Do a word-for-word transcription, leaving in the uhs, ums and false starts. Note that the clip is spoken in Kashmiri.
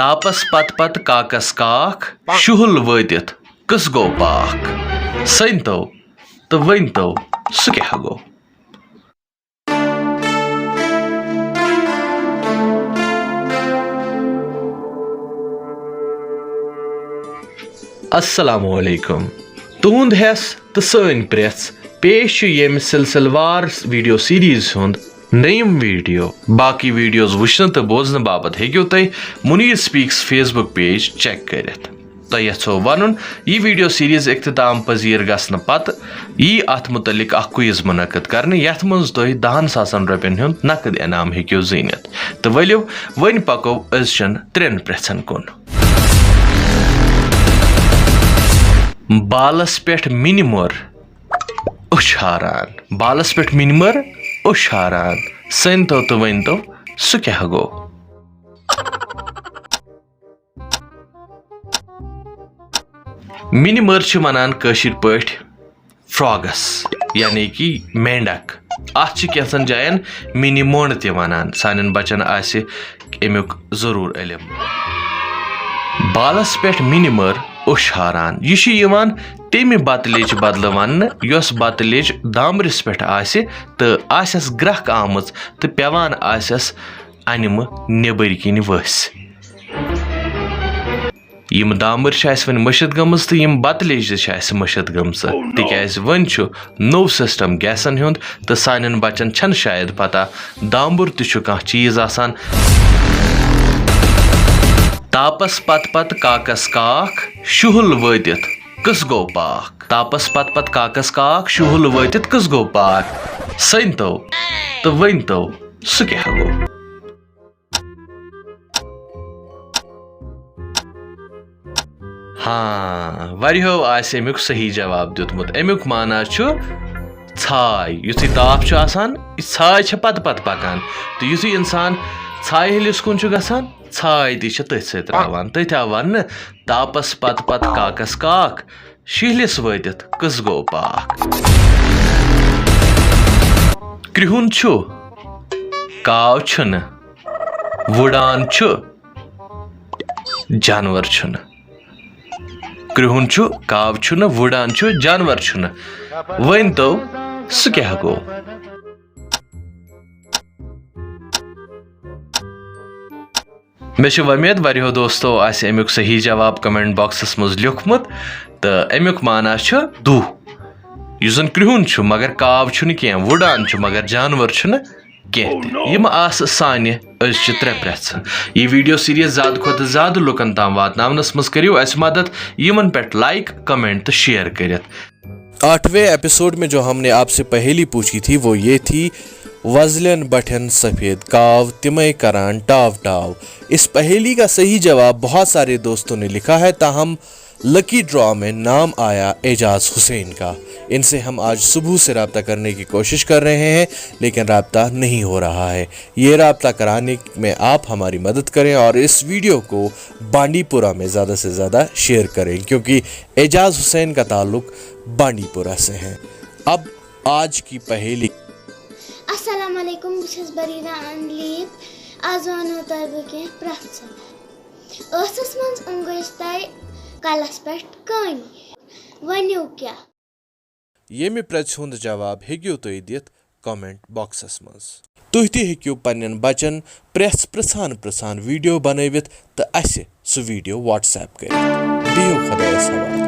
تاپس پتہٕ پتہٕ کاکس کاکھ، شُہُل وٲتِتھ کٕس گوٚو پاکھ؟ سٔنۍ تو تہٕ ؤنۍ تو، سُہ کیٛاہ گوٚو؟ السلام علیکم۔ تُہُنٛد ہٮ۪س تہٕ سٲنۍ پرٛٮ۪ژھ پیش چھُ ییٚمہِ سلسلہٕ وار ویڈیو سیریز ہُنٛد نٔیِم ویڈیو۔ باقٕے ویڈیوز وٕچھنہٕ تہٕ بوزنہٕ باپتھ ہیٚکِو تُہۍ منیٖر specs face book page check کٔرِتھ۔ تۄہہِ یژھو ونُن، یہِ ویڈیو سیریز اختتام پذیر گژھنہٕ پتہٕ یی اتھ متعلق اکھ کوئز منعقد کرنہٕ، یتھ منٛز تُہۍ دہن ساسن رۄپین ہُنٛد نقد انعام ہیٚکِو زیٖنِتھ۔ تہٕ ؤلِو، وۄنۍ پکو أزچٮ۪ن ترٛٮ۪ن پرٛژھن کُن۔ بالس پٮ۪ٹھ مِنہِ مٔر، أچھ ہاران۔ بالس پٮ۪ٹھ مِنہِ مٔر، أچھ ہاران۔ سٔنۍ تو تہٕ ؤنۍ تو، سُہ کیٛاہ گوٚو؟ مِنہِ مٔر چھِ وَنان کٲشِر پٲٹھۍ فراگس، یعنی کہِ مینڈک۔ اَتھ چھِ کینٛژن جاین مِنہِ مۄنڈ تہِ وَنان۔ سانٮ۪ن بچن آسہِ اَمیُک ضروٗر علم۔ بالس پٮ۪ٹھ مِنہِ مٔر، اوٚش ہاران۔ یہِ چھُ یِوان تَمہِ بتہٕ لیٚجہِ بدلہٕ وَننہٕ، یۄس بتہٕ لیٚج دامبرِس پٮ۪ٹھ آسہِ تہٕ آسٮ۪س گرٛکھ آمٕژ تہٕ پٮ۪وان آسٮ۪س اَنِمہٕ نیٚبٕرۍ کِنۍ ؤسۍ۔ یِم دامبٕرۍ چھِ اَسہِ وۄنۍ مٔشِتھ گٔمٕژ تہٕ یِم بتہٕ لیٚجہِ تہِ چھِ اَسہِ مٔشِتھ گٔمژٕ، تِکیٛازِ وۄنۍ چھُ نوٚو سسٹم گیسن ہُنٛد تہٕ سانٮ۪ن بچن چھَنہٕ شاید پتہ دامبُر تہِ چھُ کانٛہہ چیٖز آسان۔ تاپس پتہٕ پتہٕ کاکس کاکھ، شُہُل وٲتِتھ کٕس گوٚو پاکھ؟ تاپس پتہٕ پتہٕ کاکس کاکھ، شُہُل وٲتِتھ کٕس گوٚو پاکھ؟ سٔنۍ تو تہٕ ؤنۍ تو، سُہ کیٛاہ گوٚو؟ ہاں، واریاہو آسہِ اَمیُک صحیح جواب دیُتمُت۔ اَمیُک معنی چھُ ژھاے۔ یُتھُے تاپھ چھُ آسان، یہِ ژھاے چھےٚ پتہٕ پتہٕ پکان۔ تہٕ یُتھُے اِنسان ژھایہِ ہِلِس کُن چھُ گژھان، ژھاے تہِ چھِ تٔتھۍ سۭتۍ راوان۔ تٔتھۍ آو وننہٕ، تاپس پتہٕ پتہٕ کاکس کاکھ، شِہلِس وٲتِتھ کٕس گوٚو پاکھ؟ کرٛہُن چھُ، کاو چھُنہٕ، وُڑان چھُ، جانور چھُنہٕ۔ کرٛہُن چھُ، کاو چھُنہٕ، وُڑان چھُ، جانور چھُنہٕ۔ ؤنۍ تو، سُہ کیٛاہ گوٚو؟ مےٚ چھِ وۄمید واریاہو دوستو آسہِ اَمیُک صحیح جواب کمنٹ باکسَس منٛز لیوٚکھمُت، تہٕ اَمیُک معنی چھُ دُہ، یُس زَن کرٛہُن چھُ مگر کاو چھُنہٕ کینٛہہ، وُڑان چھُ مگر جانور چھُنہٕ کینٛہہ تہِ۔ یِم آسہٕ سانہِ أزچہِ ترٛےٚ پرٛژھٕ۔ یہِ ویڈیو سیریز زیادٕ کھۄتہٕ زیادٕ لُکَن تام واتناونَس منٛز کٔرِو اَسہِ مدد یِمَن پٮ۪ٹھ لایک، کمنٹ تہٕ شیئر کٔرِتھ۔ آٹھویں ایپیسوڈ میں جو ہم نے آپ سے پہلی پوچھی تھی، وہ یہ تھی، وزلین بٹھن سفید کاو، تمے کران ٹاو ٹاو۔ اس پہیلی کا صحیح جواب بہت سارے دوستوں نے لکھا ہے، تاہم لکی ڈرا میں نام آیا اعجاز حسین کا۔ ان سے ہم آج صبح سے رابطہ کرنے کی کوشش کر رہے ہیں، لیکن رابطہ نہیں ہو رہا ہے۔ یہ رابطہ کرانے میں آپ ہماری مدد کریں اور اس ویڈیو کو بانڈی پورہ میں زیادہ سے زیادہ شیئر کریں، کیونکہ اعجاز حسین کا تعلق بانڈی پورہ سے ہے۔ اب آج کی پہیلی۔ السلام علیکم، بہٕ چھَس بریٖرہ انلیٖب۔ آز وَنو تۄہہِ بہٕ کینٛہہ پرٛژھٕ۔ ٲسَس منٛز اوٚنٛگٕج تۄہہِ کَلَس پٮ۪ٹھ کٔنۍ، ؤنِو کیٛاہ؟ ییٚمہِ پرٛژھِ ہُنٛد جواب ہیٚکِو تُہۍ دِتھ کمنٹ باکسَس منٛز۔ تُہۍ تہِ ہیٚکِو پننٮ۪ن بچن پرٛژھ پرٛژھان پرٛژھان ویڈیو بنٲوِتھ تہٕ اسہِ سُہ ویڈیو WhatsApp کٔرِتھ۔ بِہِو خۄدایس حوالہٕ۔